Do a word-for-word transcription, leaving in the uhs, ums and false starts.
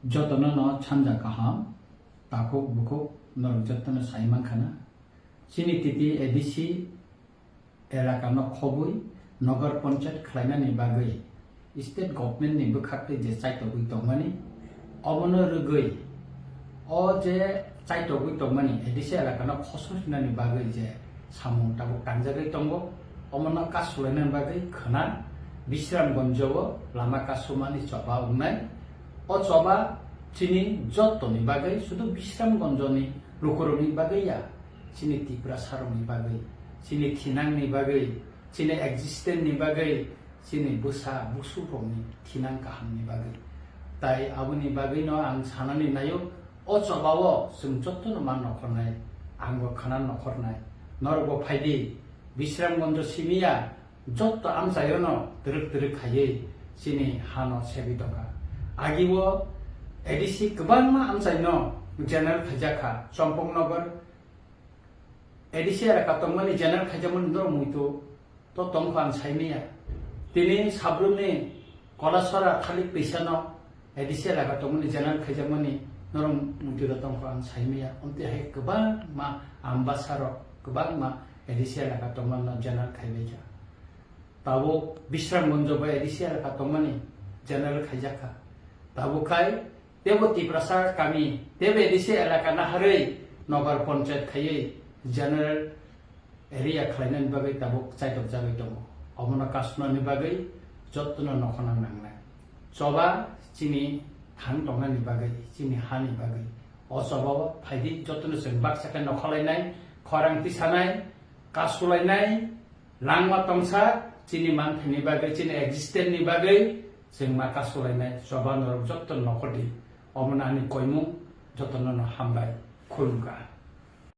Jotono no sanja kaham, takhuk bukhuk norok jotono sai mankha na. Chini titi A D C elaka no khobwi Nagar Panchayat khlainani bagwi state government ni bwkhaktwi je chaitogwi tongmani, obono rwgwi o je chaitogwi tongmani A D C elaka no khosor hinani bagwi je samung tabuk tangjagwi tongo, omono kasulainani bagwi khwna Bisramganjo o lama kasumani choba wngnai. O choba chini jottoni bagwi, sudu Bisramganjoni lukurokni bagwi ya, chini Tiprasarokni bagwi, chini thinangni bagwi, chini existence ni bagwi, chini bwsa busukrokni thinang kahamni bagwi. Tai aboni bagwino ang sanani naio, o chobao chwng jotono ma nokhornai, angbo khwna nokhornai. Norokbo phaidi, Bisramganjo simiya, jotto amchaiono twrwk twrwk khaiwi chini hano sebi tongkha. Agio A D C kwbangma amchaino general khaijakha, Champaknagar A D C elaka tongmani general khaijakmani norok muitu to tongkha ang saimanya. Tini sabrumni Kolasora thalik twisano A D C elaka tongmani general khaijakmani norok muitu to tongkha ang saimanya. Omtwi hai kwbangma ambasarok kwbangma A D C elaka tongmano general khaibaikha. Tabuk Bisramganjo bai A D C elaka tongmani general khaijakha. Tabuk khai tebo Tiprasa kami, tebo A D C elaka naharwi Nagar Panchayat khaiwi general area khlainani bagwi tabuk chaitokjagwi tongo. Omono kasnani bagwi jotono nokhorna nangnai. Choba chini thang tongnani bagwi, chini hani bagwi. O chobao phaidi jotono chwng baksa khe nokhorlainai, khorang tisanai, kasulainai, langma tongsa, chini manthaini bagwi, chini existence ni bagwi chwng ma kasulainai choba norok jotto nokhordi. Omono ani koimung, jotono no hambai, khulumkha.